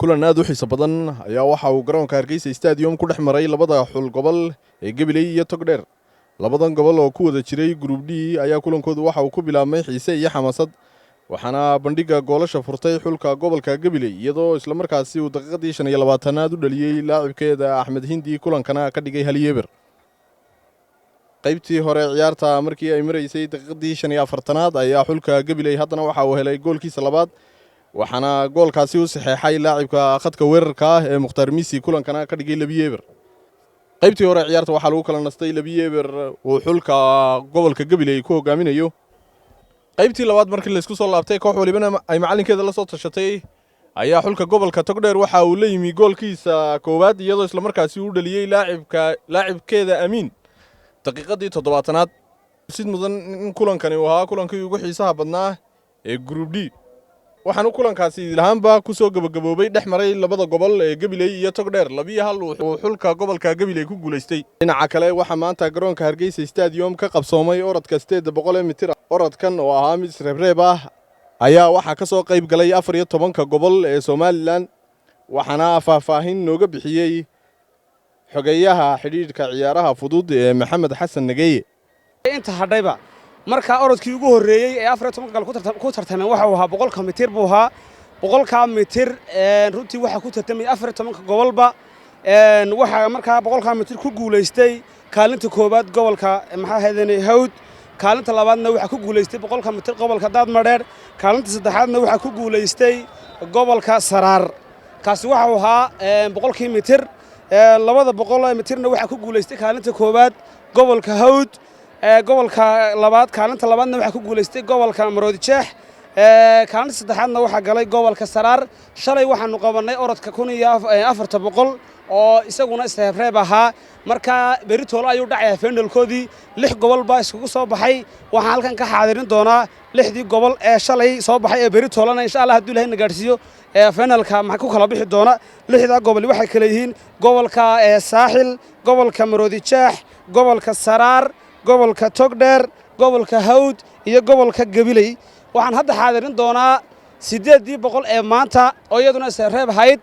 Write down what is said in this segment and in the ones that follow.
Kulan aad u xiiso badan ayaa waxa uu garoonka Hargeysa Stadium ku dhex maray labada xul gobol ee Gabiley iyo Togdheer. Labadan gobol oo ku wada jiray Group D ayaa kulankoodu waxa uu ku bilaabmay xiise iyo xamaasad, waxaana bandhigga goolasha furtay xulka gobolka Gabiley, iyadoo islamarkaasi uu daqiiqadii 25aad u dhaliyey laacibkeeda Axmed Hindi, kulankana ka dhigay 1-0. Qaybtii hore ciyaarta markii ay maraysay daqiiqadii 45aad ayaa xulka Gabiley haddana waxa uu helay goolkiisa labaad, waxaana goolkaasi u saxeexay laacibka khadka weerarka ah ee Mukhtaar Misi, kulankana ka dhigay 2-0. Qaybtii hore ciyaarta waxaa lagu kala nastay 2-0 uu xulka gobolka Gabiley ku hogaaminayo. Qaybtii labaad markii laysku soo laabtay, koox walibana ay macallinkeeda la soo tashatay, ayaa xulka gobolka Togdheer waxa uu la yimi goolkiisa koowaad, iyadoo islamarkaasi u dhaliyey laacibkeeda Amiin daqiiqadii 70aad. Sid mudan in kulankani uu ahaa kulankii ugu xiisaha badnaa ee Group D, waxaanu kulankaasi idlahaanba ku soo gebagaboobay dhex maray labada gobol ee Gabiley iyo Togdheer 2-1 uu xulka gobolka Gabiley ku guulaystay. Dhinaca kale, waxaa maanta garoonka Hargeysa Stadium ka qabsoomay orodka 800 ee mitir. Orodkan oo ahaa mid isreebreeb ah ayaa waxaa ka soo qayb galay 14-ka gobol ee Somaliland, waxaana faahfaahin nooga bixiyey xogeyaha xidhiidhka ciyaaraha fudud ee Maxamed Xasan Nageeye. Inta hadhayba markaa orodkii ugu horreeyey ee 14-ka gal ku tartameen waxa uu ahaa 100-ka mitir buu ahaa. 100-ka mitir runtii waxaa ku tartamayay 14-ka gobolba. Waxaa markaa 100-ka mitir ku guulaystay kaalinta koowaad gobolka, maxaa ahaydeen, Hawd. Kaalinta labaadna waxaa ku guulaystay 100-ka mitir gobolka Daadmadheer. Kaalinta saddexaadna waxaa ku guulaystay gobolka Saraar. Kaasi waxa uu ahaa 100-kii mitir. 200 mitirna waxaa ku guulaystay kaalinta koowaad gobolka Hawd, gobolka labaad kaalinta labaadna waxaa ku guulaystay gobolka Maroodijeex, kaalinta saddexaadna waxaa galay gobolka Saraar. Shalay waxaanu qabannay orodka 1400 oo isaguna isreebreeb ahaa. Marka beritoolo ayuu dhacayaa finalkoodii. Lix gobol baa iskugu soo baxay. Waxaan halkan ka xaadirin doonaa lixdii gobol ee shalay soo baxay ee beritoolana, insha Allah, hadduu Ilahay na gaadhsiiyo, finalka maxaa ku kala bixi doona. Lixdaa gobol waxay kala yihiin gobolka Saaxil, gobolka Maroodijeex, gobolka Saraar, gobolka Togdheer, gobolka Hawd iyo gobolka Gabiley. Waxaan hadda xaadirin doonaa 800 ee maanta oo iyaduna isreeb ahayd,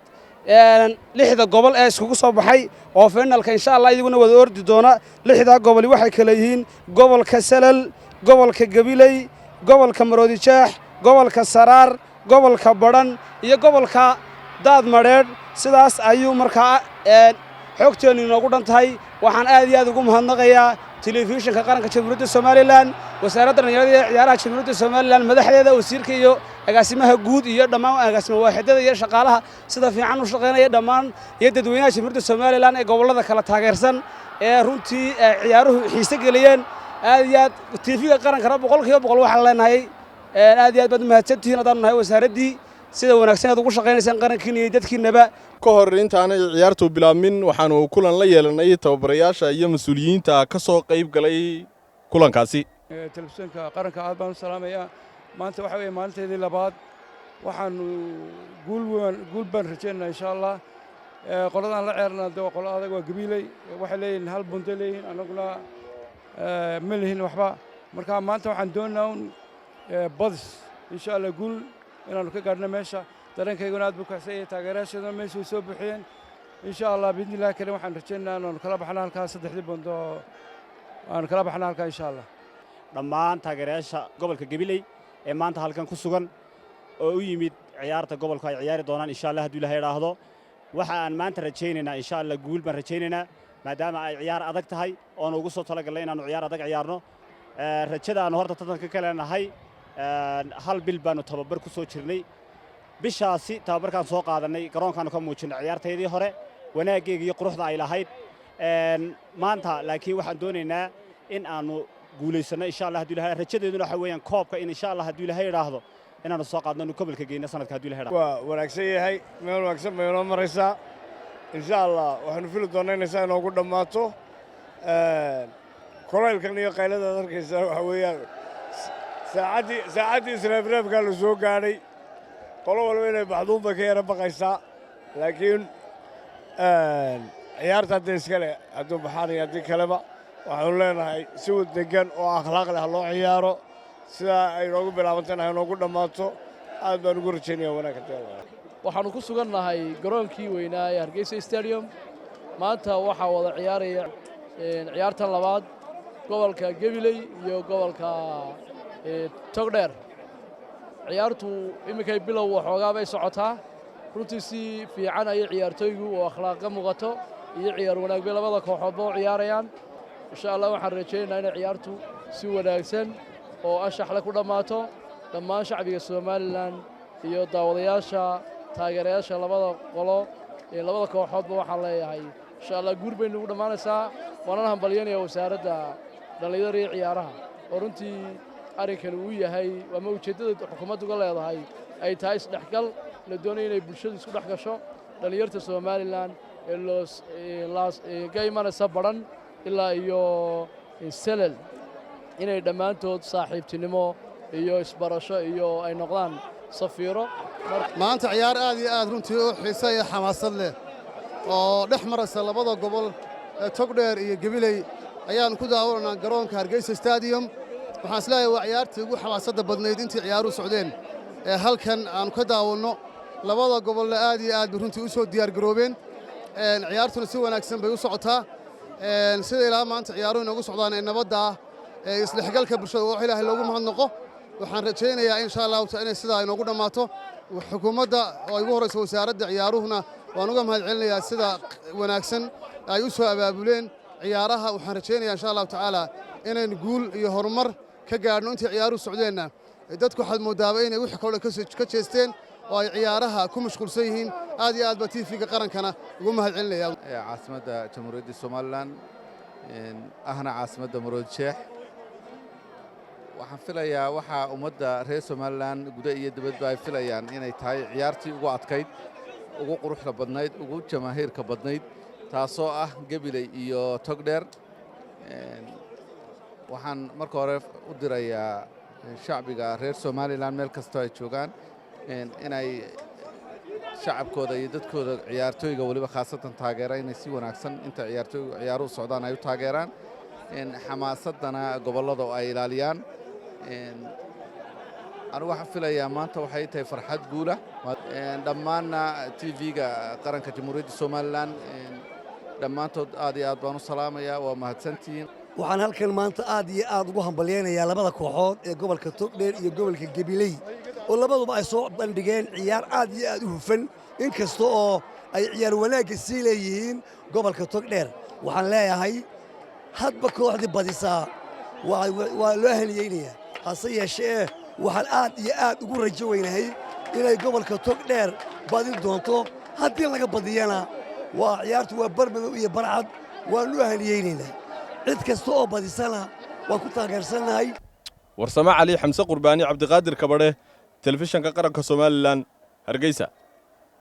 lixda gobol ee iskugu soo baxay oo finalka, insha Allah, iyaguna wada ordi doona. Lixdaa gobol waxay kala yihiin gobolka Salal, gobolka Gabiley, gobolka Maroodijeex, gobolka Saraar, gobolka Badhan iyo gobolka Daadmadheedh. Sidaas ayuu markaa xogteennu inoogu dhan tahay. Waxaan aad iyo aad ugu mahadnaqayaa Telefishinka Qaranka Jamhuuriyadda Somaliland, Wasaaradda Dhallinyarada iyo Ciyaaraha Jamhuuriyadda Somaliland, madaxdeeda, wasiirka iyo agaasimaha guud iyo dhammaan agaasima waaxidada iyo shaqaalaha sida fiican u shaqaynaya dhammaan, iyo dadweynaha Jamhuuriyadda Somaliland ee gobollada kala taageersan ee runtii ciyaaruhu xiise geliyeen. Aad iyo aad TV-ga qarankana 100% waxaan leenahay aad iyo aad baad u mahadsantihiin, haddaanu nahay wasaaraddii, sida wanaagsan aad ugu shaqaynaysaan qarankiina iyo dadkiinaba. Ka hor intaanay ciyaartu bilaabmin, waxaanu kulan la yeelanay tababarayaasha iyo mas-uuliyiinta ka soo qayb galay kulankaasi. Telefishinka qaranka aad baan u salaamayaa. Maanta waxa weeye maalinteedii labaad. Waxaanu guul weyn, guul baan rajaynaynaa, insha Allah. Qoladaan la ceerna de waa qolo adag, waa Gabiiley. Waxay leeyihiin hal bunday leeyihiin, annaguna ma lihin waxba. Marka maanta waxaan doonaynaa un badis, insha Allah, guul inaannu ka gaadhno meesha. Dareenkayguna aad buu kacsan yahay, taageerayaasheeduna meesha way soo buuxiyeen. Insha Allah, biidni illahi karim, waxaan rajaynaynaa inaanu kala baxno halkaa saddexdii bundo, aanu kala baxno halkaa, insha Allah. Dhammaan taageerayaasha gobolka Gabiley ee maanta halkan ku sugan oo u yimid ciyaarta gobolku ay ciyaari doonaan, insha Allah, hadduu Ilahay idhaahdo, waxa aan maanta rajaynaynaa, insha Allah, guul baan rajaynaynaa, maadaama ay ciyaar adag tahay oonu ugu soo talagallay inaannu ciyaar adag ciyaarno. Rajada aanu horta tartanka ka leenahay, hal bil baannu tababar ku soo jirnay. Bishaasi tababarkaan soo qaadannay garoonkaannu ka muujinnay ciyaartaydii hore wanaaggeega iyo quruxda ay lahayd. Maanta laakiin waxaan doonaynaa in aannu guulaysanno, insha Allah, hadduu Ilahay. Rajadeeduna waxa weeyaan koobka in, insha Allah, hadduu Ilahay idhaahdo, inaannu soo qaadno, inu gobolka geyno sanadka, hadduu Ilahay idhaahdo. Waa wanaagsan yahay, meel wanaagsan bay inoo maraysaa, insha Allah. Waxaanu fili doonnaa inay saa inoogu dhammaato. Kulaylkan iyo qayladaad arkaysaa waxa weeyaan saacaddii isreebreebkaa la soo gaadhay. Qolo walba inay baxduun bay ka yara baqaysaa, laakiin ciyaarta hadda iskale hadduu baxaan iyo haddii kaleba, waxaanu leenahay si deggan oo akhlaaq leh ha loo ciyaaro. Sidaa ay inoogu bilaabantayna ha inoogu dhammaato. Aad baan ugu rajaynaya wanaag hadii. Waxaannu ku sugan nahay garoonkii weynaa ee Hargeysa Stadium. Maanta waxaa wada ciyaaraya ciyaartan labaad gobolka Gebiley iyo gobolka Togdheer. Ciyaartu iminkay bilow, waxoogaa bay socotaa. Runtii si fiican ayay ciyaartooygu oo akhlaaq ka muuqato iyo ciyaar wanaag bay labada kooxoodba u ciyaarayaan. Insha Allah waxaan rajaynaynaa inay ciyaartu si wanaagsan oo anshaxle ku dhammaato. Dhammaan shacbiga Somaliland iyo daawadayaasha, taageerayaasha labada qolo ee labada kooxoodba waxaan leeyahay, insha Allah guur bay nagu dhammaanaysaa. Waanana hambalyanaya Wasaaradda Dhallinyarada iyo Ciyaaraha oo runtii arrinkan uu yahay ama ujeeddada xukuumaddu uga leedahay ay tahay isdhexgal la doonayo inay bulshadu isku dhex gasho, dhallinyarta Somaliland ee loos ka imanaysa Badhan ilaa iyo Selel inay dhammaantood saaxiibtinimo iyo isbarasho iyo ay noqdaan safiiro. Maanta ciyaar aad iyo aad runtii u xiise iyo xamaasad leh oo dhex maraysa labada gobol ee Togdheer iyo Gebiley ayaannu ku daawanaynaa garoonka Hargeysa Stadium. Waxaan isleeyahay waa ciyaartii ugu xamaasadda badnayd intii ciyaaruhu socdeen ee halkan aannu ka daawanno. Labada gobolna aad iyo aad bay runtii u soo diyaargaroobeen, ciyaartuna si wanaagsan bay u socotaa. Sida ilaa maanta ciyaaruhu inoogu socdaan ee nabadda ah ee isdhexgalka bulshada, wax Ilaahay loogu mahadnaqo. Waxaan rajaynayaa, insha Allahu taala, inay sidaa inoogu dhammaato. Xukuumadda oo ay ugu horrayso wasaaradda ciyaaruhuna waan uga mahad celinayaa sida wanaagsan ay u soo abaabuleen ciyaaraha. Waxaan rajaynayaa, insha Allahu tacaala, inaynu guul iyo horumar ka gaadhno. Intii ciyaaruhu socdeenna dadku waxaad mooddaaba inay wixii kaloo ka jeesteen oo ay ciyaaraha ku mashquulsan yihiin. Aad iyo aad baa TV-ga qarankana ugu mahad celinaya. Caasimadda Jamhuuriyadda Somaliland ahna caasimadda Maroodi Jeex, waxaan filayaa waxaa ummadda reer Somaliland guda iyo dibadba ay filayaan inay tahay ciyaartii ugu adkayd, ugu quruxda badnayd, ugu jamaahiirka badnayd, taasoo ah Gebiley iyo Togdheer. Waxaan marka hore u dirayaa shacbiga reer Somaliland meel kastoo ay joogaan inay shacabkooda iyo dadkooda ciyaartooyga weliba khaasatan taageera, inay si wanaagsan inta ciyaartooygu ciyaaruhu socdaan ay u taageeraan, xamaasaddana gobollada oo ay ilaaliyaan. Anigu waxaan filayaa maanta waxay tahay farxad guula. Dhammaanna TV-ga qaranka Jamhuuriyadda Somaliland dhammaantood aad iyo aad baan u salaamayaa. Waa mahadsantihiin. Waxaan halkan maanta aad iyo aad ugu hambalyaynayaa labada kooxood ee gobolka Togdheer iyo gobolka Gebiley oo labaduba ay soo bandhigeen ciyaar aad iyo aad u hufan, in kasta oo ay ciyaar wanaagga sii leeyihiin gobolka Togdheer. Waxaan leeyahay hadba kooxdii badisaa waa loo haniyeynayaa, hase yeeshee waxaan aad iyo aad ugu rajo weynahay inay gobolka Togdheer badin doonto. Haddii laga badiyana, waa ciyaartu waa barmadow iyo barcad, waannu u haniyeynaynaa. Cid kasta oo badisana waan ku taageersannahay. Warsame Cali Xamse, Qurbaani Cabdiqaadir Kabadhe, Telefishanka Qaranka Somaliland, Hargeysa.